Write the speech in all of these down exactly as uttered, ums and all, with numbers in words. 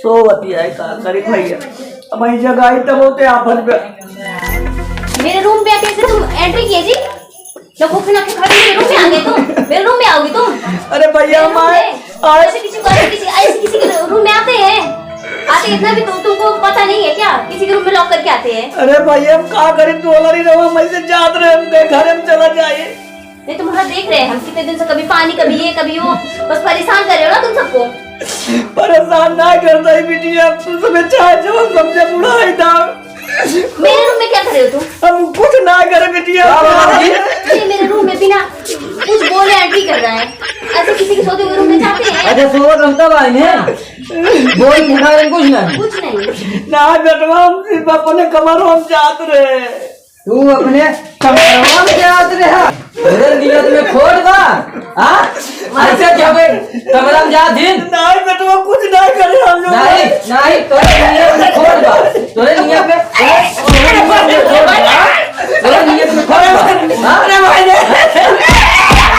तो बतियाए का करे भैया, अब वही जगह आई तब होते आफत में। मेरे रूम पे आके ऐसे तुम एंट्री किए जी? जब वो फिर आके खड़े मेरे रूम में आ गए तुम, मेरे रूम में आओगी तुम? अरे भैया, मेरे रूम हमारे में? आज ऐसे किसी को, ऐसे किसी, ऐसे किसी के रूम में आते हैं? आते इतना भी तुम, तुमको पता नहीं है क्या? किसी के रूम में लॉक करके आते हैं? अरे भैया, हम का करें, तू वाला नहीं रहो, हम ऐसे जात रहे, हम गए घर, हम चला जाए। नहीं, तुम्हारा देख रहे हैं हम, कितने दिन से कभी पानी, कभी ये, कभी वो, बस परेशान कर रहे हो ना तुम सबको। परेशान ना करता ही बिटिया, तू सब चाहे जो समझे बुढ़ा है था। मेरे रूम में क्या कर रहे हो तुम? हम कुछ ना करे बिटिया। क्या बात है? नहीं, मेरे रूम में बिना कुछ बोले एंट्री कर रहा है। ऐसे किसी के सोते हुए रूम में जाते हैं? अच्छा, सोवत रहता भाई ने? बोल, मुखा कुछ ना। कुछ नहीं। ना बेटवा, हम सिर्फ अपने कमर में जात रहे। तू अपने कमरवा में जात रहा? तोरे नियत में खोट बा? हाँ? ऐसे क्या बे? कमरा में जा दिन? नहीं बेटवा, कुछ नहीं करे हम लोग। नहीं, नहीं, तोरे नियत में खोट बा। तोरे नियत में, तोरे नियत में खोट बा। तोरे नियत में खोट बा। हाँ? अरे भाई रे।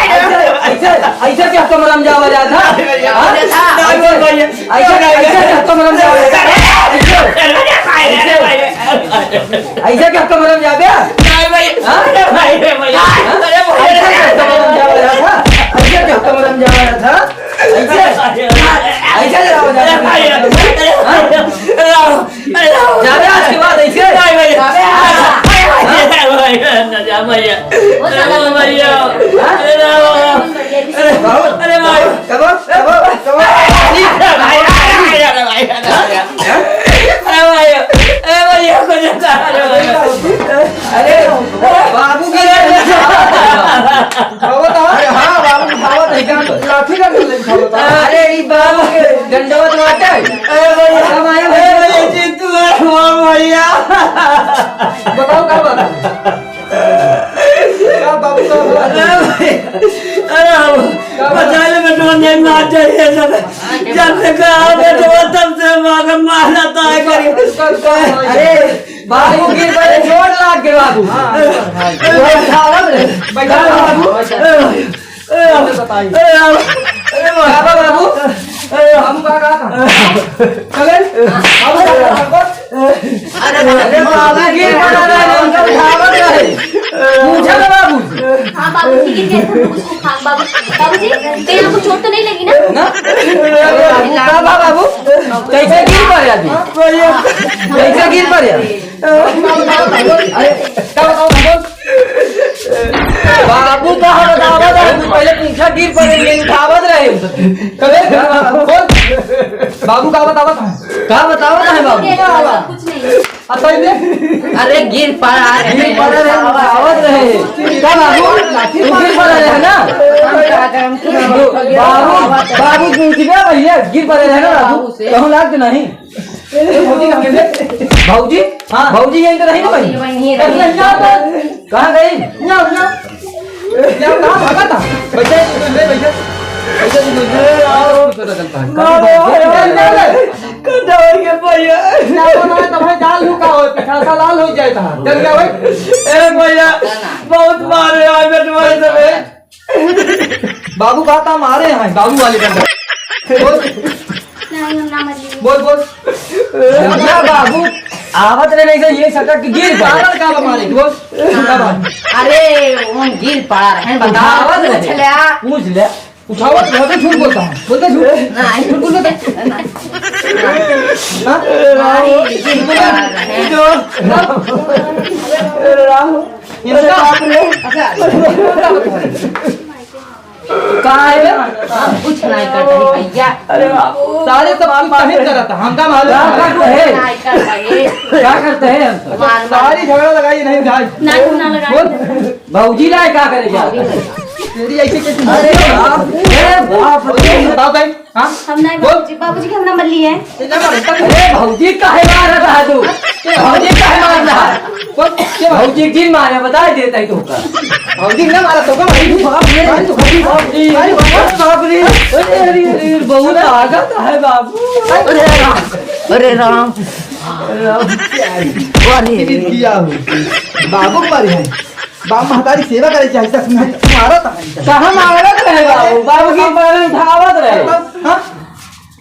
ऐसे, ऐसे, ऐसे क्या कमरा में जावा जात है? हाँ? नहीं ऐसे, भैया। ऐसे, ऐसे क्या कमरा में जावा जात है? ऐसे, ऐसे। ऐसे क्या कमरा में जाबे? नहीं भाई। हाँ? अरे भाई, अरे भाई। हाँ? अरे भाई, ऐसे क्या कमरा में जाबे था? ऐसे क्या कमरा में जाबे था? ऐसे? ऐसे जाबे था? अरे भाई, अरे भाई, हाँ? अरे भाई, अरे भाई। जाबे आज के बाद ऐसे? नहीं भाई। जाबे आज। अरे भाई, अरे भाई, ना जा भैया। वो साला अरे भैया। हाँ? अरे भाई। बाबू, अरे भाई। कबो, कबो, कबो। अरे भाई, अरे भाई, अरे भाई। अरे भाई, अरे भाई, ये कुछ नहीं था, अरे भाई। अरे, बाबू के लिए उठावत है। अरे हाँ, बाबू उठावत है, क्या लाठी का डंडा उठावत है? अरे, ई बाबू के डंडवा तो आता है। अरे भैया, अरे भैया, अरे भैया, चिंटू है, वाह भैया। बताओ, का बात है? का बाबू, का बात है? अरे भाई, अरे बाबू, का बात? बचा ले बेटवा, नहीं मार जाइए सब। जब से कहा बेटवा, तब से मार, मार जाता है करी। अरे, बाबू गिर पड़े, चोट लाग गए बाबू। हाँ, हाँ, हाँ। वो उठावत रहे। बैठा रहो बाबू। अरे, अरे, अरे, अरे, बाबा बाबू। अरे, बाबू का कहा था? चले? बाबू का कहा था? अरे, अरे, बाबू गिर पड़ा रहे, हम सब उठावत रहे। पूछा ना बाबू। हाँ, बाबू जी गिर गए थे, उसको उठा, बाबू, बाबू जी, कहीं आपको चोट तो नहीं लगी ना? ना। अरे, बाबू, का बा बाबू? कैसे गिर पड़े अभी? कैसे गिर पड़े? अरे, का बताओ, बोल। बाबू का हम बतावत है, तू पहले पूछा, गिर पड़े, ये उठावत रहे। कबे? बोल। बाबू का बतावत है? का बतावत है बाबू? कुछ नहीं। असल में? अरे गिर पड़ा रहे, गिर पड़ा रहे, उठावत रहे। का बाबू? तू गिर पड़ा रहे ना? बाबू, बाबू पूछ गया भैया, गिर पड़ा रहे ना बाबू? कहूँ लाग तो नहीं? भौजी कहाँ गई? भौजी? हाँ। भौजी यहीं तो रही ना भाई? भौजी वहीं रही। कहाँ गई? यहाँ, यहाँ। यहाँ कहाँ भागा था? बैठे, बैठे, बैठे। बैठे, बैठे। और, और दूसरा चलता है। मारो, मारो, मारो। कहाँ जाओगे भैया? ना, ना, तो भाई दाल लुका हो, पिठासा लाल हो जाए था। चल गया भाई। ए भैया, बहुत मारे आज तुम्हारे सब। बाबू का था मारे हैं, बाबू वाले का। बोल। नहीं, हम ना मर लिए। बोल, बोल। भैया बाबू, आवत रहे नहीं से ये सटक के गिर पड़े। कारण का बा मारे? बोल। का बात? अरे, हम गिर पड़ा रहे, बताओ, उठावत रहे। पूछ ले। पूछ ले। उठावत रहे तो झूठ बोलता है। बोलते झूठ? नहीं। झूठ बोलते? नहीं। हाँ? नहीं, गिर पड़ा रहे। जो, राम, इनका बाप रे। अच्छा, अच्छा। का है? हम कुछ नहीं करते हैं भैया। अरे बाबू। सारे सब कुछ सही करत है, हमका मालूम है। का करते हैं? नहीं करते हैं। का करते हैं हम सब? मार, मार। सारी झगड़ा लगाई नहीं जाए। नहीं, ना लगाई। बोल। भौजी लाए का करे जा? तेरी ऐसे कैसे? अरे बाप, ए बाप रे। बताओ भाई, हाँ? हम नहीं बोल। बाबूजी, बाबूजी के हम नंबर लिए हैं। अरे भौजी काहे मार रहा है तू? भौजी काहे मार रहा है? बोल, क्या बात? भौजी जिन मारे, बता देता है तोका। भौजी ना मारा तोका, भाई, बाप रे। भाई, तो भाई, बाप रे। भाई, बाप रे। अरे, अरे, अरे, बहुत आगत है बाबू। अरे राम, अरे राम। अरे, किया हो? बाबू मारे हैं। बाप महतारी सेवा करे चाहिए, तब मारत है। कहाँ मारत रहे बाबू? बाबू की पैर उठावत रहे। हाँ?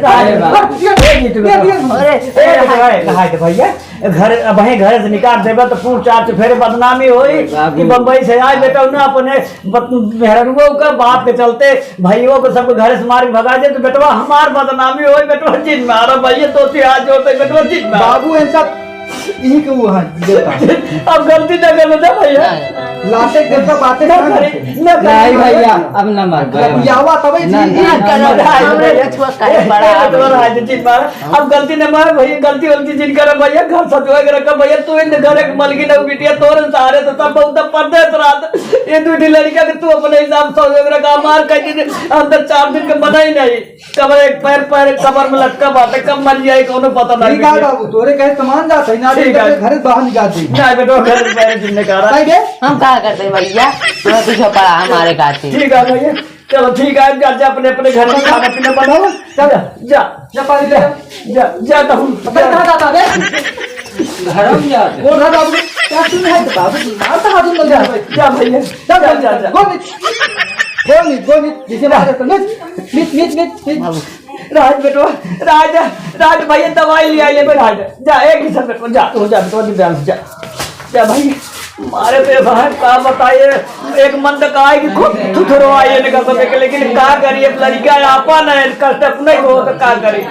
राज, अरे बाप। ये, ये, ये, ये, अरे, ए, ए, बेटा, ए, कहाँ है भैया? घर, अब वहीं घर से निकाल देबा तो पूछ चार चुफेरे बदनामी होई बाबू। कि बम्बई से आए बेटा, ना अपने बत-, मेहररुओ का बाप के चलते भाइयों को सबको घर से मार के भगा दे, तो बेटवा हमार बदनामी होई, बेटवा जिन मारा भैया, तो ती हाथ जोड़ते, बेटवा जिन मारा। बाबू, इन सब यही के वो है, देता। अब गलती ना कर बेटा भैया। लाते के देता बातें ना ना करे, करते। ना करे। नहीं भैया, अब ना मार। अब यावा तबे ना, जी। ना, ना, ना, हमरे भैया। कुछ करे पड़ा। ए, बेटवा, आज जिन मारा। अब गलती न मार भैया, गलती वलती जिन कर भैया, घर सजवा के रखा भैया, तू इन घर एक मलगी न बिटिया, तोर सारे तो सब बहुत परदेस रहत। ये दू ठी लड़का के तू अपने हिसाब से सजवा के रखा, मार कह दिन अंदर चार दिन के बना ही नहीं। कबर एक पैर, पैर कबर में लटका बाटे, कब मर जाए कोनो पता नहीं ठीक है बिटिया। बाबू, तोरे कहे सामान जात है ना, ठीक है। घर बाहर निकाल दे। ना बेटो, घर में पैर जिन निकाला। सही बे? हम का करते भैया, हमें कुछ पड़ा हमारे खातिर। ठीक है भैया। चलो ठीक है, जा, जा अपने, अपने घर में खाना पीना बनाओ। चल, जा, जा, जा पानी ले। जा, जा, जा, तब हम, अबे कहाँ जाता बे? घर में जाते। वो घर बाबू, क्या सुन है तो बाबू, मार तो हाथ में जा, जा भैया, जा, जा, जा, जा। Go, meet। Go, meet, go, meet। जैसे बाहर जाता, meet, meet, meet, meet, meet। बाबू। राज बेटवा, राज, राज भैया दवाई ले आइए बे राज। जा, एक ही सब बेटवा, जा, तू जा बेटवा, जा, जा। जा भाई, मारे तो ये बहन का बताइए, एक मन तो कहा है कि खूब थुथुरवाइए इनका सब के, लेकिन का करिए, अब लड़का आपन है, कष्ट अपने को हो तो का करी।